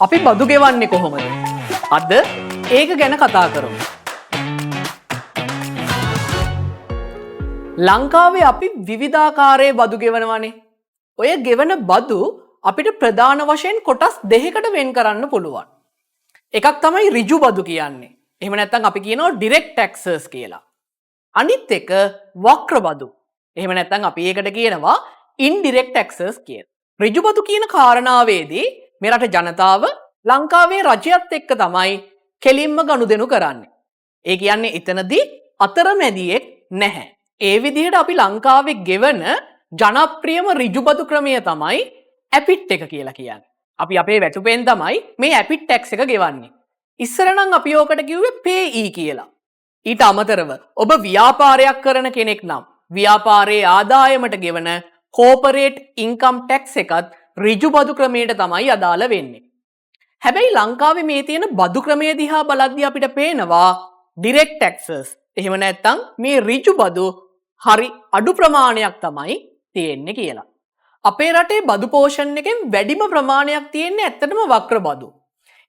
අපි බදු ගෙවන්නේ කොහොමද? අද ඒක ගැන කතා කරමු. ලංකාවේ අපි විවිධාකාරයේ බදු ගෙවනවනේ. ඔය ගෙවන බදු අපිට ප්‍රධාන වශයෙන් කොටස් දෙකකට වෙන් කරන්න පුළුවන්. එකක් තමයි ඍජු බදු කියන්නේ. එහෙම නැත්නම් අපි කියනවා ඩිරෙක්ට් ටැක්සස් කියලා. අනිත් එක වක්‍ර බදු. එහෙම නැත්නම් අපි ඒකට කියනවා ඉන්ඩිරෙක්ට් ටැක්සස් කියලා. ඍජු බදු කියන කාරණාවේදී මේ රට ජනතාව ලංකාවේ රජයත් එක්ක තමයි කෙලින්ම ගනුදෙනු කරන්නේ. ඒ කියන්නේ එතනදී අතරමැදියෙක් නැහැ. ඒ විදිහට අපි ලංකාවේ ගෙවන ජනප්‍රියම ඍජු බදු ක්‍රමය තමයි ඇපිට් එක කියලා කියන්නේ. අපි අපේ වැටුපෙන් තමයි මේ ඇපිට් ටැක්ස් එක ගෙවන්නේ. ඉස්සර නම් අපි ඕකට කිව්වේ පේ කියලා. ඊට අමතරව ඔබ ව්‍යාපාරයක් කරන කෙනෙක් නම් ව්‍යාපාරයේ ආදායමට ගෙවන කෝපරේට් ඉන්කම් ටැක්ස් එකත් ඍජු බදු ක්‍රමයට තමයි අදාළ වෙන්නේ. හැබැයි ලංකාවේ මේ තියෙන බදු ක්‍රමය දිහා බලද්දී අපිට පේනවා ඩිරෙක්ට් ටැක්සස්, එහෙම නැත්නම් මේ ඍජු බදු හරි අඩු ප්‍රමාණයක් තමයි තියෙන්නේ කියලා. අපේ රටේ බදු පෝෂන් එකෙන් වැඩිම ප්‍රමාණයක් තියෙන්නේ ඇත්තටම වක්‍ර බදු.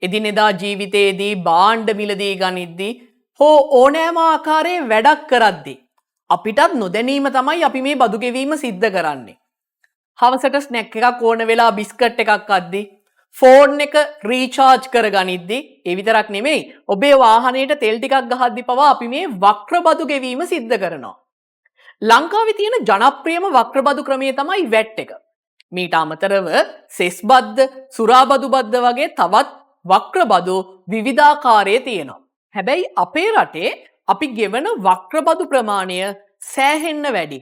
එදිනෙදා ජීවිතයේදී භාණ්ඩ මිලදී ගනිද්දී හෝ ඕනෑම ආකාරයේ වැඩක් කරද්දී අපිටත් නොදැනීම තමයි අපි මේ බදු ගෙවීම සිද්ධ කරන්නේ. හවසට ස්නැක් එකක් ඕන වෙලා බිස්කට් එකක් කද්දි, ෆෝන් එක රීචාර්ජ් කරගනිද්දි, ඒ විතරක් නෙමෙයි, ඔබේ වාහනයට තෙල් ටිකක් ගහද්දි පවා අපි මේ වක්‍ර බදු ගෙවීම සිද්ධ කරනවා. ලංකාවේ තියෙන ජනප්‍රියම වක්‍ර බදු ක්‍රමය තමයි වැට් එක. මීට අමතරව සෙස් බද්ද, සුරා බදු බද්ද වගේ තවත් වක්‍ර බදු විවිධාකාරයේ තියෙනවා. හැබැයි අපේ රටේ අපි ගෙවන වක්‍ර බදු ප්‍රමාණය සෑහෙන්න වැඩි.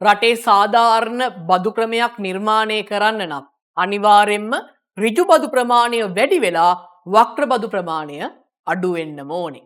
රටේ සාධාරණ බදු ක්‍රමයක් නිර්මාණය කරන්න නම් අනිවාර්යෙන්ම ඍජු බදු ප්‍රමාණය වැඩි වෙලා වක්‍ර බදු ප්‍රමාණය අඩු වෙන්නම ඕනේ.